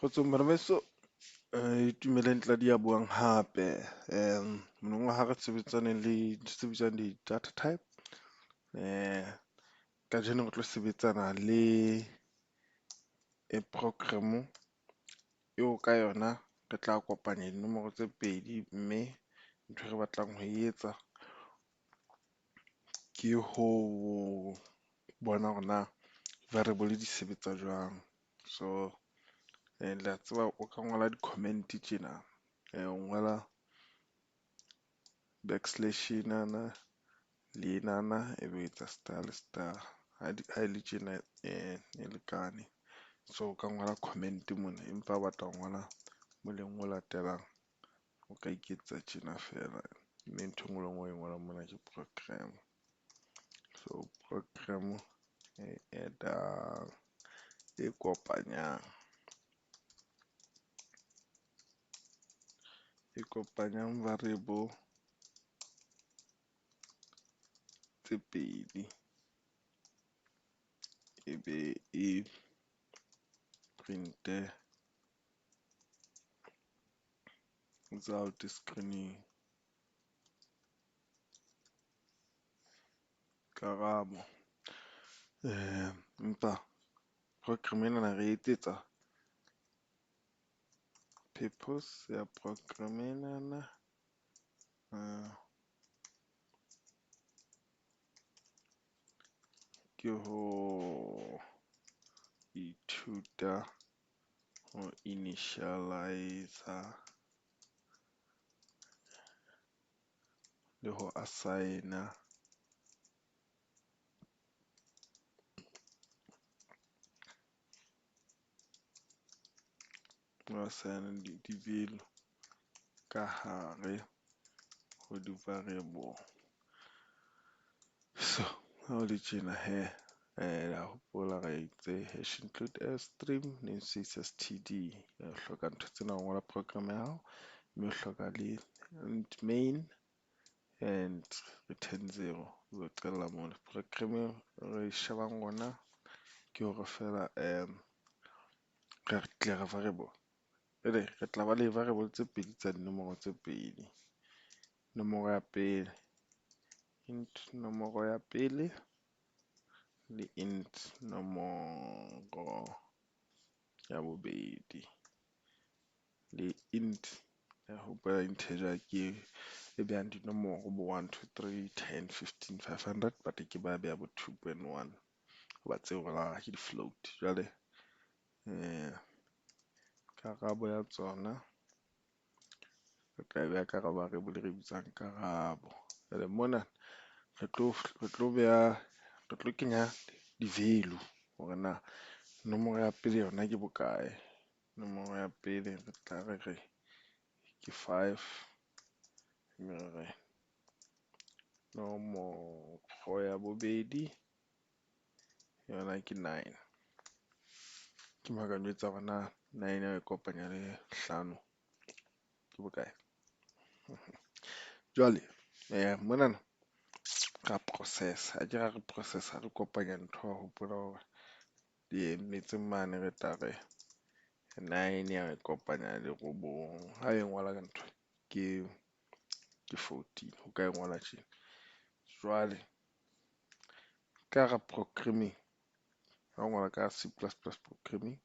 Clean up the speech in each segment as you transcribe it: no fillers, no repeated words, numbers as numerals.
Kgotsong bana beso, Itumeleng Tladi ya buang hape. Monongwaha re sebetsaneng le ntho tse bitswang di-data type. Kajeno re tlo sebetsana le program eo ka yona re tla kopanya dinomoro tse pedi mme ntho e re batlang ho etsa ke ho bona hore na variable di sebetsa jwang. So le a tseba o ka ngola di-comment tjena, o ngola backslash enana le enana e be o etsa star le star. Ha e le tjena e lekane. So o ka ngola comment mona, empa o batla ho ngola moleng o latelang, o ka iketsetsa tjena feela. Mme ntho e nngwe le e nngwe o e ngolang mona ke program. So program e add-ang, e kopanyang, e kopanyang variable tse pedi e be e print-e result screen-ing. Karabo, empa program ena re etsetsa purpose ya program enana ke ho ithuta ho initialize-a le ho assign-a di-value ka hare ho di-variable. So ha o le tjena hee la hopola re itse hash include stream namespace std. O hloka ntho tsena ho ngola program ya hao, mme o hloka le int main and return zero. O qala mona program re shebang rona ke hore feela re declare variable. Ebe re tla ba le variable tse pedi tsa dinomoro tse pedi. Nomoro ya pele, int nomoro ya pele le int nomoro ya bobedi le int ya hopola integer ke e behang dinomoro bo 1, 2, 3, 10, 15, 500 but ke ba beha bo 2.1 hoba tseo re ke di-float. Jwale karabo ya tsona re tla beha karabo variable re bitsang karabo. Jwale mona re tlo beha re tlo kenya di-value hore na nomoro ya pele yona ke bokae. Nomoro ya pele re tla re re ke 5, mme re re nomoro ya bobedi yona ke 9. Ke mo ka njwetsa hore na 9 ha e kopanya le hlano ke bokae. Jwale monana ra process-a, akere ha re process-a re kopanya ntho wa hopola hore di emetse mane re tla re 9 ya re kopanya le robong. Ha e ngola ka ntho ke 14, o ka e ngola tjena. Jwale ka hara programming, ha o ngola ka C plus plus programming,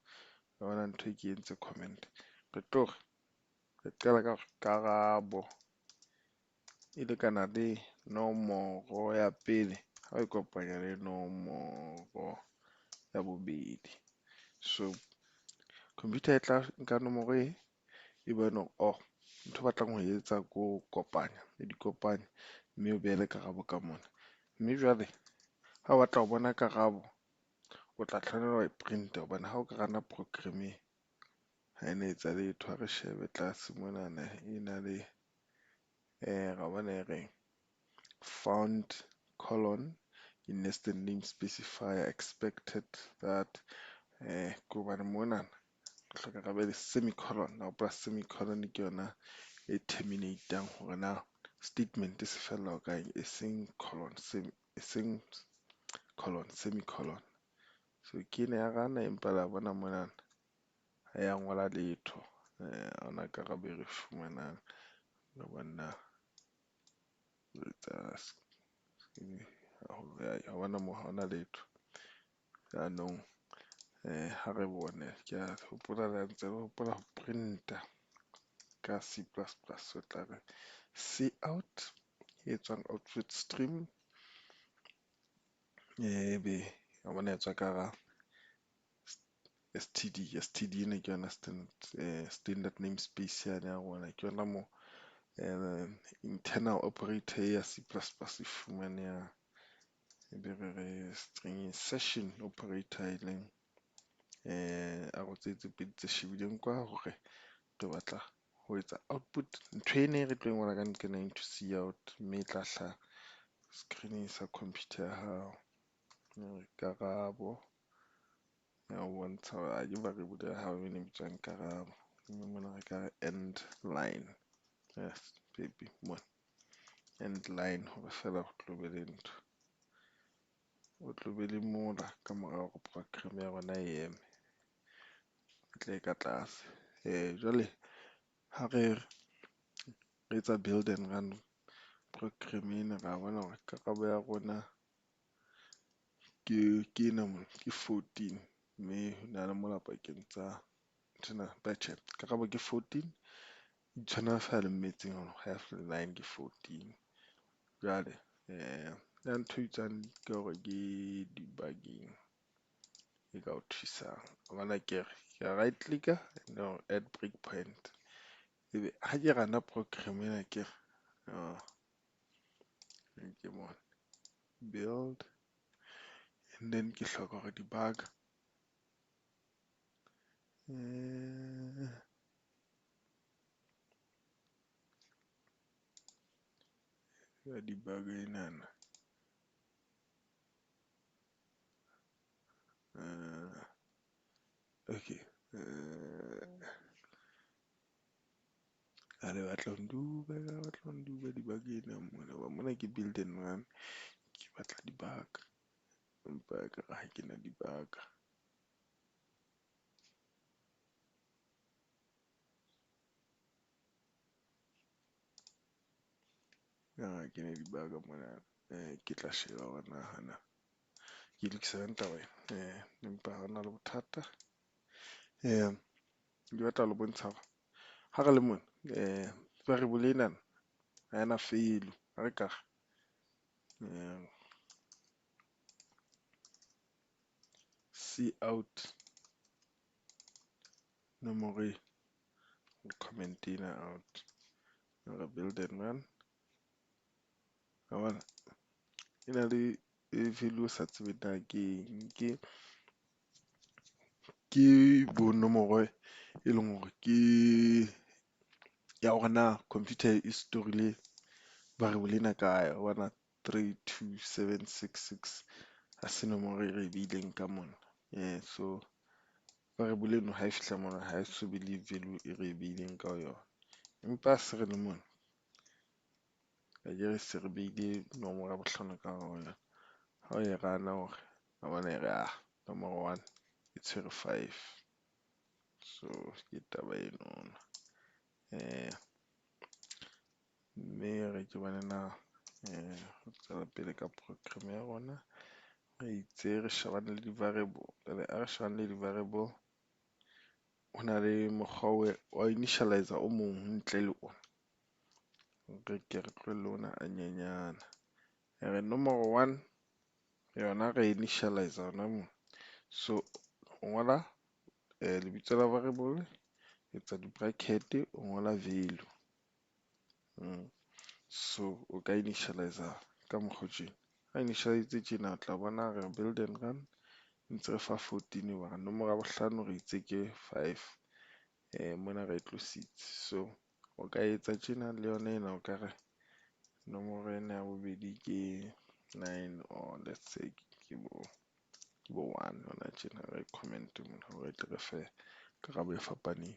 wa bona ntho e ke entse comment. Re tlo re, re qala ka hore karabo e lekana le nomoro ya pele ha o kopanya le nomoro ya bobedi. So computer e tla nka nomoro e, e bone hore oh ntho e batlang ho etsa ko kopanya, e di kopanye mme o behele karabo ka mona. Mme jwale ha o batla ho bona karabo, o tla tshwanela ho e print-a hobane ha o ka run-a program e ha ena etsa letho. Ha re shebe tlase monana e na le ra bona e reng found colon in nested name specifier expected that ke hobane mona re hloka re be le semicolon. Na hopola semicolon ke yona e terminate-ang hore na statement se fella ho kae, e seng colon, e seng colon, semicolon. So ke ena ya run-a empa la bona monana ha ya ngola letho. Ha hona karabo e re fumanang. Banna ha bona mo ha hona letho. Jaanong ha re bone, ke a hopola le ntse le hopola ho printa ka C plus plus. O tla re C out e tswang output stream, ebe wa bona e tswa ka hara STD. STD ena ke yona standard namespace yane ya rona, ke yona mo internal operator ya C plus plus e fumanehang. Ebe re re string insertion operator e leng arrow tse tse pedi tse shebileng kwa hore re batla ho etsa output. Ntho ena e re tlo e ngola ka nqena into C out, mme e tla hlaha screening sa computer ya hao. Karabo ya ho bontsha hore ke variable ya hao e ne bitswang karabo. Mme mona re ka re end line, yes baby mona end line hore fela ho tlo be le ntho, o tlo be le mola ka mora hore program ya rona e eme, e tle ka tlase. Jwale ha re re etsa build and run program ena, ra bona hore karabo ya rona ke ena mona, ke 14, mme ho na le mola pakeng tsa nthwena. Tjhe, karabo ke 14, e tshwana fela le mmetseng hore 5 le 9 ke 14. Jwale ya ntho e bitswang ke hore ke debugging e ka o thusang. Wa bona ke re ke right click-a and then add breakpoint, ebe ha ke run-a program ena ke re, oh, ke mona build, and then ke hloka hore debug. Ya debug enana. Okay. A le batla ho nduba, le batla ho nduba debug ena mona. Wa mona ke build and run. Ke batla debug. Empa ka ha ke na debug. Ha ke na debug mona. Ke tla sheba hore na hana. Ke lokisa jwang taba ena. Empa ha hona le bothata. Ke batla ho le bontsha hore ha re le mona, variable ena ha ena value. Ha re ka re, C out nomoro e, comment ena out, re build and run. Wa bona e na le value o sa tsebe na ke eng, ke bo nomoro e leng hore ke ya hore na computer e storile variable ena kae. Wa bona 32766 ha se nomoro e re e beileng ka mona. So variable eno ha e fihla mona ha e so be le value e re e beileng ka yona. Empa se re le mona, akere se re beile nomoro ya bohlano ka hare ho yona. Ha o e run-a hore wa bona e re, nomoro 1 e tshwere 5. So ke taba eno. Mme re ke bone na, re tswela pele ka program ya rona. Re itse re shebane le di-variable. Jwale ha re shebane le di-variable, ho na le mokgwa wa initializer o mong ntle le ona. Re ke re tlohelle ona a nyenyana. Re nomoro 1 yona re initializer yona mo. So o ngola lebitso la variable, etsa di-bracket, o ngola value. So o ka initializer ka mokgwa o tjena. Ha initialize tjena o tla bona re build and run ntse re fa 14 hobane nomoro ya bohlano re itse ke 5. Mona re e tlositse. So o ka etsa tjena le yona ena, o ka re nomoro ena ya bobedi ke 9 or let's say ke bo 1 hona tjena, re comment mona hore e tle re fe karabo e fapaneng.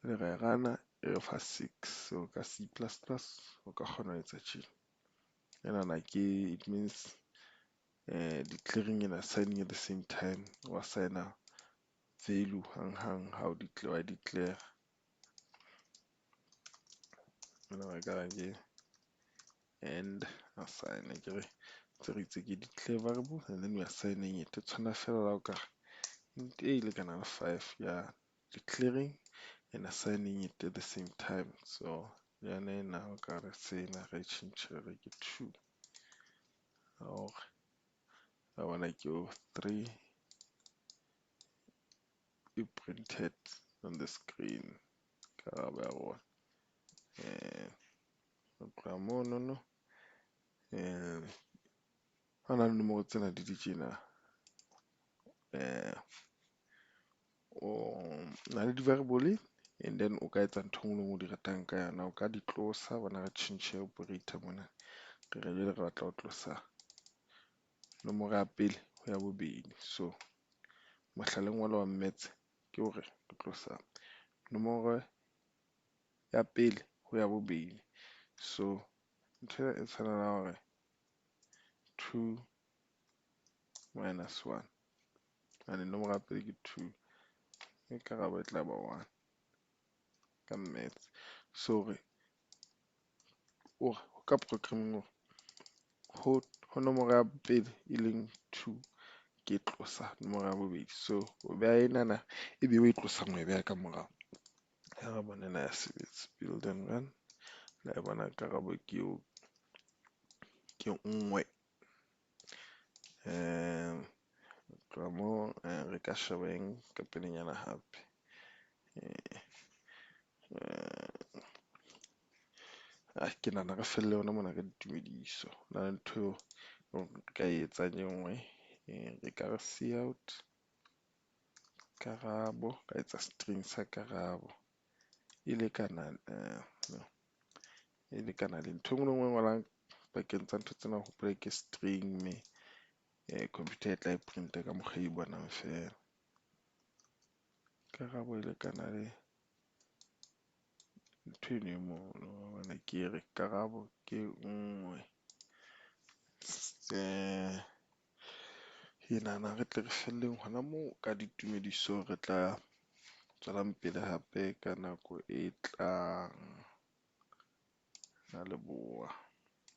Le re run-a e re fa 6. So ka C plus plus o ka kgona ho etsa tjena. Enana ke it means declaring and assigning at the same time. Wa sign-a Value hang hang ha o declare wa declare. Mona re ka re ke and assign ke re ntse re itse ke declare variable and then we are assigning it. E tshwana fela la o ka re int a e lekana le 5, ya declaring and assigning it at the same time. So yona ena o ka re sena re tjhentjhe re ke 2, or I wanna go 3 e printed on the screen. Karabo ya rona ho tloha monono ha na le nomoro tsena di di tjena, o na le di-variable and then o ka etsa ntho e nngwe le nngwe o di ratang ka yona. O ka di tlosa, bona re tjhentjhe operator mona, re re jwale re batla ho tlosa nomoro ya pele ho ya bobedi. So mohlaleng wa wa maths ke hore re tlosa nomoro ya pele ho ya bobedi. So ntho e tshwana le hore 2 minus 1, and nomoro ya pele ke 2, e karabo e tla ba 1 ka maths. So re o ka programming hore ho nomoro ya pele e leng 2 ke tlosa nomoro ya bobedi. So o beha enana ebe o e tlosang o e beha ka morao. Ha re bone na ya sebetsa, build and run. La e bona karabo ke eo, ke nngwe. Tloha moo re ka sheba eng ka pelenyana hape. Ke nahana re felle yona mona ka ditumediso. Na le ntho eo re ka e etsang e nngwe, re ka re see out karabo, ka etsa string sa karabo e lekana no, e lekana le ntho e nngwe le nngwe e ngwalang pakeng tsa ntho tsena, hopole ke string mme computer e tla e printa ka mokgwa e bonang fela. Karabo e lekana le ntho eno e mono, wa bona ke re karabo ke nngwe. Ke nahana re tle re felleng hona moo ka ditumediso, re tla tswelang pele hape ka nako e tlang. Ra leboha.